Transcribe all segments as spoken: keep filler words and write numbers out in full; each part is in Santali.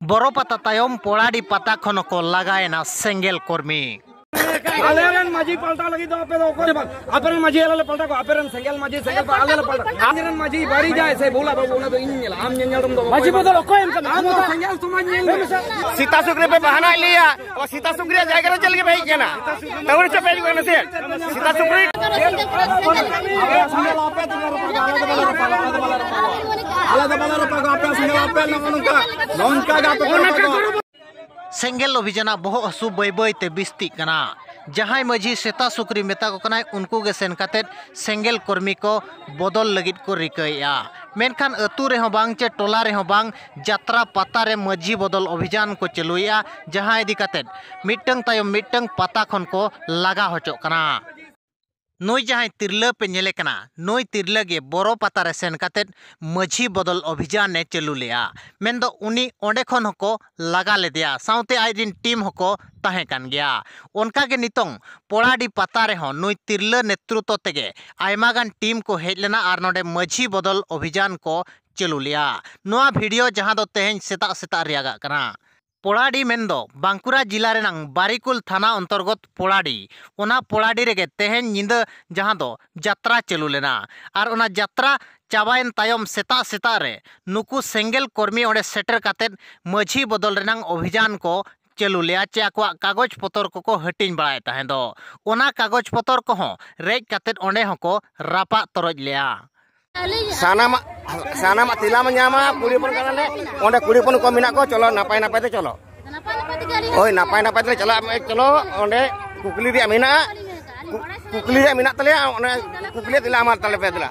ᱵᱚᱨᱚ ᱯᱟᱛᱟ ᱛᱟᱭᱚᱢ ᱯᱚᱲᱟᱰᱤ ᱯᱟᱛᱟ ᱠᱷᱚᱱ ᱦᱚᱸᱠᱚ ᱞᱟᱜᱟᱭᱮᱱᱟ ᱥᱮᱸᱜᱮᱞ ᱠᱚᱨᱢᱤ᱾ ᱟᱞᱮ ᱨᱮᱱ ᱢᱟᱹᱡᱷᱤ ᱯᱟᱞᱴᱟᱣ ᱞᱟᱹᱜᱤᱫ ᱫᱚ ᱟᱯᱮ ᱫᱚ ᱚᱠᱚᱭ ᱦᱚᱸ ᱵᱟᱝ᱾ ᱟᱯᱮ ᱨᱮᱱ ᱢᱟᱹᱡᱷᱤ ᱟᱞᱮ ᱞᱮ ᱯᱟᱞᱴᱟᱣ ᱠᱚᱣᱟ, ᱟᱯᱮ ᱨᱮᱱ ᱥᱮᱸᱜᱮᱞ ᱢᱟᱹᱡᱷᱤ, ᱥᱮᱸᱜᱮᱞ ᱯᱟ-, ᱟᱞᱮ ᱞᱮ ᱯᱟᱞᱴᱟᱣ ᱠᱚᱣᱟ᱾ ᱟᱢ ᱨᱮᱱ ᱢᱟᱹᱡᱷᱤ ᱵᱟᱹᱲᱤᱡᱟᱭ ᱥᱮ ᱵᱷᱩᱞᱟ ᱵᱟᱹᱵᱩ, ᱚᱱᱟ ᱫᱚ ᱤᱧ ᱧᱮᱞᱟ, ᱟᱢ ᱧᱮᱧᱮᱞ ᱫᱚ ᱵᱟᱹᱵᱩ᱾ ᱢᱟᱹᱡᱷᱤ ᱵᱚᱫᱚᱞ ᱚᱠᱚᱭ ᱮᱢ ᱠᱟᱱᱟ? ᱟᱢ ᱫᱚ ᱥᱮᱸᱜᱮᱞ ᱥᱚᱢᱟᱡᱽ ᱧᱮᱞ ᱢᱮ᱾ ᱥᱮᱛᱟ ᱥᱩᱠᱨᱤ ᱯᱮ ᱵᱟᱦᱟᱱᱟᱭᱮᱫ ᱞᱮᱭᱟ, ᱟᱵᱚ ᱥᱮᱛᱟ ᱥᱩᱠᱨᱤ ᱡᱟᱭᱜᱟ ᱨᱮ ᱪᱮᱫ ᱞᱟᱹᱜᱤᱫ ᱯᱮ ᱦᱮᱡ ᱠᱟᱱᱟ? ᱛᱟᱹᱣ ᱪᱮᱫ ᱯᱮ ᱦᱤᱡᱩᱜ ᱠᱟᱱᱟ ᱥᱮ? ᱥᱮᱛᱟ ᱥᱩᱠᱨᱤ᱾ ᱟᱞᱮ ᱫᱚ ᱵᱟᱞᱮ ᱨᱚᱯᱚᱲ ᱠᱚᱣᱟ, ᱟᱯᱮ ᱥᱮᱸᱜᱮᱞ ᱟᱯᱮ, ᱱᱚᱜᱼᱚ ᱱᱚᱝᱠᱟ, ᱱᱚᱝᱠᱟ ᱜᱮ ᱟᱯᱮ ᱠᱚ ᱨᱚᱯᱚᱲ ᱠᱚᱣᱟ᱾ ᱥᱮᱸᱜᱮᱞ ᱚᱵᱷᱤᱡᱟᱱᱟᱜ ᱵᱚᱦᱚᱜ ᱦᱟᱹᱥᱩ ᱵᱟᱹᱭ ᱵᱟᱹᱭ ᱛᱮ ᱵᱤᱥᱛᱤᱜ ᱠᱟᱱᱟ᱾ ᱡᱟᱦᱟᱸᱭ ᱢᱟᱹᱡᱷᱤ ᱥᱮᱛᱟ ᱥᱩᱠᱨᱤ ᱢᱮᱛᱟ ᱠᱚ ᱠᱟᱱᱟᱭ, ᱩᱱᱠᱩ ᱜᱮ ᱥᱮᱱ ᱠᱟᱛᱮᱫ ᱥᱮᱸᱜᱮᱞ ᱠᱚᱨᱢᱤ ᱠᱚ ᱵᱚᱫᱚᱞ ᱞᱟᱹᱜᱤᱫ ᱠᱚ ᱨᱤᱠᱟᱹᱭᱮᱫᱼᱟ᱾ ᱢᱮᱱᱠᱷᱟᱱ ᱟᱹᱛᱩ ᱨᱮᱦᱚᱸ ᱵᱟᱝ ᱪᱮ ᱴᱚᱞᱟ ᱨᱮᱦᱚᱸ ᱵᱟᱝ, ᱡᱟᱛᱨᱟ ᱯᱟᱛᱟ ᱨᱮ ᱢᱟᱹᱡᱷᱤ ᱵᱚᱫᱚᱞ ᱚᱵᱷᱤᱡᱟᱱ ᱠᱚ ᱪᱟᱹᱞᱩᱭᱮᱫᱼᱟ, ᱡᱟᱦᱟᱸ ᱤᱫᱤ ᱠᱟᱛᱮᱫ ᱢᱤᱫᱴᱟᱝ ᱛᱟᱭᱚᱢ ᱢᱤᱫᱴᱟᱝ ᱯᱟᱛᱟ ᱠᱷᱚᱱ ᱠᱚ ᱞᱟᱜᱟ ᱦᱚᱪᱚᱜ ᱠᱟᱱᱟ᱾ ᱱᱩᱭ ᱡᱟᱦᱟᱸᱭ ᱛᱤᱨᱞᱟᱹ ᱯᱮ ᱧᱮᱞᱮ ᱠᱟᱱᱟ, ᱱᱩᱭ ᱛᱤᱨᱞᱟᱹ ᱜᱮ ᱵᱚᱨᱚ ᱯᱟᱛᱟ ᱨᱮ ᱥᱮᱱ ᱠᱟᱛᱮᱫ ᱢᱟᱹᱡᱷᱤ ᱵᱚᱫᱚᱞ ᱚᱵᱷᱤᱡᱟᱱᱮ ᱪᱟᱹᱞᱩ ᱞᱮᱫᱼᱟ᱾ ᱢᱮᱱᱫᱚ ᱩᱱᱤ ᱚᱸᱰᱮ ᱠᱷᱚᱱ ᱦᱚᱸᱠᱚ ᱞᱟᱜᱟ ᱞᱮᱫᱮᱭᱟ, ᱥᱟᱶᱛᱮ ᱟᱡ ᱨᱮᱱ ᱴᱤᱢ ᱦᱚᱸᱠᱚ ᱛᱟᱦᱮᱸ ᱠᱟᱱ ᱜᱮᱭᱟ᱾ ᱚᱱᱠᱟ ᱜᱮ ᱱᱤᱛᱚᱝ ᱯᱚᱲᱟᱰᱤ ᱯᱟᱛᱟ ᱨᱮᱦᱚᱸ ᱱᱩᱭ ᱛᱤᱨᱞᱟᱹ ᱱᱮᱛᱨᱚᱛᱛᱚ ᱛᱮᱜᱮ ᱟᱭᱢᱟ ᱜᱟᱱ ᱴᱤᱢ ᱠᱚ ᱦᱮᱡ ᱞᱮᱱᱟ ᱟᱨ ᱱᱚᱰᱮ ᱢᱟᱹᱡᱷᱤ ᱵᱚᱫᱚᱞ ᱚᱵᱷᱤᱡᱟᱱ ᱠᱚ ᱪᱟᱹᱞᱩ ᱞᱮᱫᱼᱟ᱾ ᱱᱚᱣᱟ ᱵᱷᱤᱰᱤᱭᱳ ᱡᱟᱦᱟᱸ ᱫᱚ ᱛᱮᱦᱮᱧ ᱥᱮᱛᱟᱜ ᱥᱮᱛᱟᱜ ᱨᱮᱭᱟᱜᱟᱜ ᱠᱟᱱᱟ᱾ ᱯᱚᱲᱟᱰᱤ ᱢᱮᱱᱫᱚ ᱵᱟᱸᱠᱩᱲᱟ ᱡᱤᱞᱟ ᱨᱮᱱᱟᱝ ᱵᱟᱨᱤᱠᱩᱞ ᱛᱷᱟᱱᱟ ᱚᱱᱛᱚᱨᱜᱚᱛ ᱯᱚᱲᱟᱰᱤ᱾ ᱚᱱᱟ ᱯᱚᱲᱟᱰᱤ ᱨᱮᱜᱮ ᱛᱮᱦᱮᱧ ᱧᱤᱫᱟᱹ ᱡᱟᱦᱟᱸ ᱫᱚ ᱡᱟᱛᱨᱟ ᱪᱟᱹᱞᱩ ᱞᱮᱱᱟ᱾ ᱟᱨ ᱚᱱᱟ ᱡᱟᱛᱨᱟ ᱪᱟᱵᱟᱭᱮᱱ ᱛᱟᱭᱚᱢ ᱥᱮᱛᱟᱜ ᱥᱮᱛᱟᱜ ᱨᱮ ᱱᱩᱠᱩ ᱥᱮᱸᱜᱮᱞ ᱠᱚᱨᱢᱤ ᱚᱸᱰᱮ ᱥᱮᱴᱮᱨ ᱠᱟᱛᱮᱫ ᱢᱟᱹᱡᱷᱤ ᱵᱚᱫᱚᱞ ᱨᱮᱱᱟᱝ ᱚᱵᱷᱤᱡᱟᱱ ᱠᱚ ᱪᱟᱹᱞᱩ ᱞᱮᱫᱼᱟ, ᱪᱮ ᱟᱠᱚᱣᱟᱜ ᱠᱟᱜᱚᱡᱽ ᱯᱚᱛᱚᱨ ᱠᱚᱠᱚ ᱦᱟᱹᱴᱤᱧ ᱵᱟᱲᱟᱭᱮᱫ ᱛᱟᱦᱮᱸ ᱫᱚ᱾ ᱚᱱᱟ ᱠᱟᱜᱚᱡᱽ ᱯᱚᱛᱚᱨ ᱠᱚᱦᱚᱸ ᱨᱮᱡ ᱠᱟᱛᱮᱫ ᱚᱸᱰᱮ ᱦᱚᱸᱠᱚ ᱨᱟᱯᱟᱜ ᱛᱚᱨᱚᱡ ᱞᱮᱫᱼᱟ᱾ ᱥᱟᱱᱟᱢᱟᱜ, ᱥᱟᱱᱟᱢᱟᱜ ᱛᱮᱞᱟ ᱢᱟ ᱧᱟᱢᱟ, ᱠᱩᱲᱤ ᱦᱚᱯᱚᱱ ᱠᱟᱱᱟᱞᱮ᱾ ᱚᱸᱰᱮ ᱠᱩᱲᱤ ᱦᱚᱯᱚᱱ ᱠᱚ ᱢᱮᱱᱟᱜ ᱠᱚᱣᱟ, ᱪᱚᱞᱚ ᱱᱟᱯᱟᱭ ᱱᱟᱯᱟᱭ ᱛᱮ ᱪᱚᱞᱚ᱾ ᱦᱳᱭ, ᱱᱟᱯᱟᱭ ᱱᱟᱯᱟᱭ ᱛᱮᱞᱮ ᱪᱟᱞᱟᱜ, ᱪᱚᱞᱚ᱾ ᱚᱸᱰᱮ ᱠᱩᱠᱞᱤ ᱨᱮᱭᱟᱜ ᱢᱮᱱᱟᱜᱼᱟ, ᱠᱩ-, ᱠᱩᱠᱞᱤ ᱨᱮᱭᱟᱜ ᱢᱮᱱᱟᱜ ᱛᱟᱞᱮᱭᱟ, ᱚᱱᱟ ᱠᱩᱠᱞᱤ ᱨᱮᱭᱟᱜ ᱛᱮᱞᱟ ᱮᱢᱟ ᱛᱟᱞᱮ ᱯᱮ ᱫᱮᱞᱟ᱾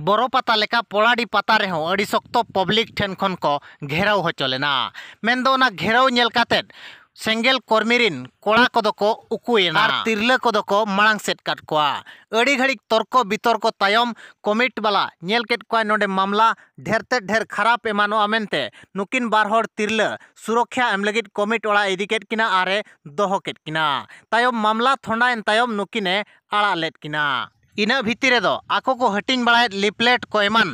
ᱵᱚᱨᱚ ᱯᱟᱛᱟ ᱞᱮᱠᱟ ᱯᱚᱲᱟᱰᱤ ᱯᱟᱛᱟ ᱨᱮᱦᱚᱸ ᱟᱹᱰᱤ ᱥᱚᱠᱛᱚ ᱯᱟᱵᱽᱞᱤᱠ ᱴᱷᱮᱱ ᱠᱷᱚᱱ ᱠᱚ ᱜᱷᱮᱨᱟᱣ ᱦᱚᱪᱚ ᱞᱮᱱᱟ᱾ ᱢᱮᱱᱫᱚ ᱚᱱᱟ ᱜᱷᱮᱨᱟᱣ ᱧᱮᱞ ᱠᱟᱛᱮᱫ ᱥᱮᱸᱜᱮᱞ ᱠᱚᱨᱢᱤ ᱨᱤᱱ ᱠᱚᱲᱟ ᱠᱚᱫᱚ ᱠᱚ ᱩᱠᱩᱭᱮᱱᱟ ᱟᱨ ᱛᱤᱨᱞᱟᱹ ᱠᱚᱫᱚ ᱠᱚ ᱢᱟᱲᱟᱝ ᱥᱮᱫ ᱠᱟᱫ ᱠᱚᱣᱟ᱾ ᱟᱹᱰᱤ ᱜᱷᱟᱹᱲᱤᱡ ᱛᱚᱨᱠᱚ ᱵᱤᱛᱚᱨᱠᱚ ᱛᱟᱭᱚᱢ ᱠᱚᱢᱤᱴ ᱵᱟᱞᱟ ᱧᱮᱞ ᱠᱮᱫ ᱠᱚᱣᱟᱭ ᱱᱚᱰᱮ ᱢᱟᱢᱞᱟ ᱰᱷᱮᱨ ᱛᱮᱫ ᱰᱷᱮᱨ ᱠᱷᱟᱨᱟᱯ ᱮᱢᱟᱱᱚᱜᱼᱟ ᱢᱮᱱᱛᱮ ᱱᱩᱠᱤᱱ ᱵᱟᱨ ᱦᱚᱲ ᱛᱤᱨᱞᱟᱹ ᱥᱩᱨᱚᱠᱷᱟ ᱮᱢ ᱞᱟᱹᱜᱤᱫ ᱠᱚᱢᱤᱴ ᱚᱲᱟᱜ ᱮ ᱤᱫᱤ ᱠᱮᱫ ᱠᱤᱱᱟ ᱟᱨ ᱮ ᱫᱚᱦᱚ ᱠᱮᱫ ᱠᱤᱱᱟ᱾ ᱛᱟᱭᱚᱢ ᱢᱟᱢᱞᱟ ᱛᱷᱚᱸᱰᱟᱭᱮᱱ ᱛᱟᱭᱚᱢ ᱱᱩᱠᱤᱱ ᱮ ᱟᱲᱟᱜ ᱞᱮᱫ ᱠᱤᱱᱟ᱾ ᱤᱱᱟᱹ ᱵᱷᱤᱛᱤᱨ ᱨᱮᱫᱚ ᱟᱠᱚ ᱠᱚ ᱦᱟᱹᱴᱤᱧ ᱵᱟᱲᱟᱭᱮᱫ ᱞᱤᱯᱞᱮᱴ ᱠᱚ ᱮᱢᱟᱱ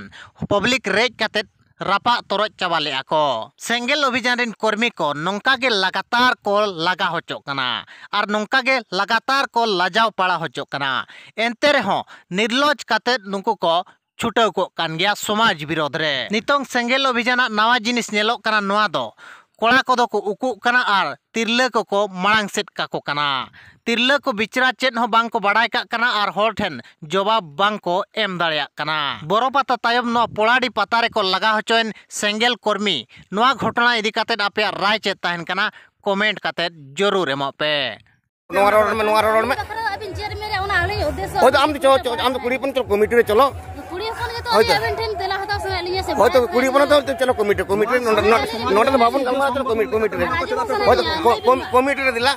ᱯᱟᱵᱽᱞᱤᱠ ᱨᱮᱡ ᱠᱟᱛᱮᱫ ᱨᱟᱯᱟᱜ ᱛᱚᱨᱚᱡ ᱪᱟᱵᱟ ᱞᱮᱫᱼᱟ ᱠᱚ᱾ ᱥᱮᱸᱜᱮᱞ ᱚᱵᱷᱤᱡᱟᱱ ᱨᱮᱱ ᱠᱚᱨᱢᱤ ᱠᱚ ᱱᱚᱝᱠᱟ ᱜᱮ ᱞᱟᱜᱟᱛᱟᱨ ᱠᱚ ᱞᱟᱜᱟ ᱦᱚᱪᱚᱜ ᱠᱟᱱᱟ ᱟᱨ ᱱᱚᱝᱠᱟ ᱜᱮ ᱞᱟᱜᱟᱛᱟᱨ ᱠᱚ ᱞᱟᱡᱟᱣ ᱯᱟᱲᱟ ᱦᱚᱪᱚᱜ ᱠᱟᱱᱟ᱾ ᱮᱱᱛᱮ ᱨᱮᱦᱚᱸ ᱱᱤᱨᱞᱚᱡᱽ ᱠᱟᱛᱮᱫ ᱱᱩᱠᱩ ᱠᱚ ᱪᱷᱩᱴᱟᱹᱣ ᱠᱚᱜ ᱠᱟᱱ ᱜᱮᱭᱟ ᱥᱚᱢᱟᱡᱽ ᱵᱤᱨᱳᱫᱷ ᱨᱮ᱾ ᱱᱤᱛᱚᱝ ᱥᱮᱸᱜᱮᱞ ᱚᱵᱷᱤᱡᱟᱱᱟᱜ ᱱᱟᱣᱟ ᱡᱤᱱᱤᱥ ᱧᱮᱞᱚᱜ ᱠᱟᱱᱟ ᱱᱚᱣᱟ ᱫᱚ, ᱠᱚᱲᱟ ᱠᱚᱫᱚ ᱠᱚ ᱩᱠᱩᱜ ᱠᱟᱱᱟ ᱟᱨ ᱛᱤᱨᱞᱟᱹ ᱠᱚᱠᱚ ᱢᱟᱲᱟᱝ ᱥᱮᱫ ᱠᱟᱠᱚ ᱠᱟᱱᱟ᱾ ᱛᱤᱨᱞᱟᱹ ᱠᱚ ᱵᱤᱪᱨᱟ ᱪᱮᱫ ᱦᱚᱸ ᱵᱟᱝ ᱠᱚ ᱵᱟᱲᱟᱭ ᱠᱟᱜ ᱠᱟᱱᱟ ᱟᱨ ᱦᱚᱲ ᱴᱷᱮᱱ ᱡᱚᱵᱟᱵ ᱵᱟᱝ ᱠᱚ ᱮᱢ ᱫᱟᱲᱮᱭᱟᱜ ᱠᱟᱱᱟ᱾ ᱵᱚᱨᱚ ᱯᱟᱛᱟ ᱛᱟᱭᱚᱢ ᱱᱚᱣᱟ ᱯᱚᱲᱟᱰᱤ ᱯᱟᱛᱟ ᱨᱮᱠᱚ ᱞᱟᱜᱟ ᱦᱚᱪᱚᱭᱮᱱ ᱥᱮᱸᱜᱮᱞ ᱠᱚᱨᱢᱤ, ᱱᱚᱣᱟ ᱜᱷᱚᱴᱚᱱᱟ ᱤᱫᱤ ᱠᱟᱛᱮᱫ ᱟᱯᱮᱭᱟᱜ ᱨᱟᱭ ᱪᱮᱫ ᱛᱟᱦᱮᱱ ᱠᱟᱱᱟ? ᱠᱚᱢᱮᱱᱴ ᱠᱟᱛᱮᱫ ᱡᱚᱨᱩᱨ ᱮᱢᱚᱜ ᱯᱮ᱾ ᱱᱚᱣᱟ ᱨᱚᱲ ᱢᱮ, ᱱᱚᱣᱟ ᱨᱚᱲ ᱢᱮ᱾ ᱟᱹᱵᱤᱱ ᱪᱮᱭᱟᱨᱢᱮᱱ ᱨᱮ ᱚᱱᱟ ᱟᱹᱞᱤᱧ ᱩᱫᱽᱫᱮᱥᱥᱚ ᱦᱳᱭ ᱛᱚ, ᱟᱢ ᱫᱚ ᱪᱚ-, ᱪᱚ-, ᱟᱢ ᱫᱚ ᱠᱩᱲᱤ ᱦᱚᱯᱚᱱ, ᱪᱚᱞᱚ ᱠᱚᱢᱤᱴᱤ ᱨᱮ ᱪᱚᱞᱚ᱾ ᱠᱩᱲᱤ ᱦᱚᱯᱚᱱ ᱜᱮᱛᱚ ᱦᱳᱭ ᱛᱚ᱾ ᱟᱹᱞᱤᱧ ᱟᱵᱮᱱ ᱴᱷᱮᱱ ᱛᱮᱞᱟ ᱦᱟᱛᱟᱣ ᱥᱟᱱᱟᱭᱮᱫ ᱞᱤᱧᱟ ᱥᱮ ᱦᱳᱭ ᱛᱚ, ᱵᱟᱝ? ᱠᱩᱲᱤ ᱦᱚᱯᱚᱱ ᱫᱚ ᱪᱚᱞᱚ ᱠᱚᱢᱤᱴᱤ, ᱠᱚᱢᱤᱴᱤ ᱨᱮ ᱱᱚᱰᱮ, ᱱᱚᱰᱮ, ᱱᱚᱰᱮ ᱫᱚ ᱵᱟᱵᱚᱱ ᱜᱟᱞᱢᱟᱨᱟᱣᱟ, ᱪᱚᱞᱚ ᱠᱚᱢᱤᱴᱤ, ᱠᱚᱢᱤᱴᱤ ᱨᱮ᱾ ᱟᱹᱞᱤᱧ ᱦᱚᱸ ᱦᱳᱭ ᱛᱚ, ᱥᱟᱱᱟᱭᱮᱫ ᱞᱤᱧᱟ, ᱠᱚ-, ᱠᱚᱢᱤᱴᱤ ᱨᱮ ᱫᱮᱞᱟ᱾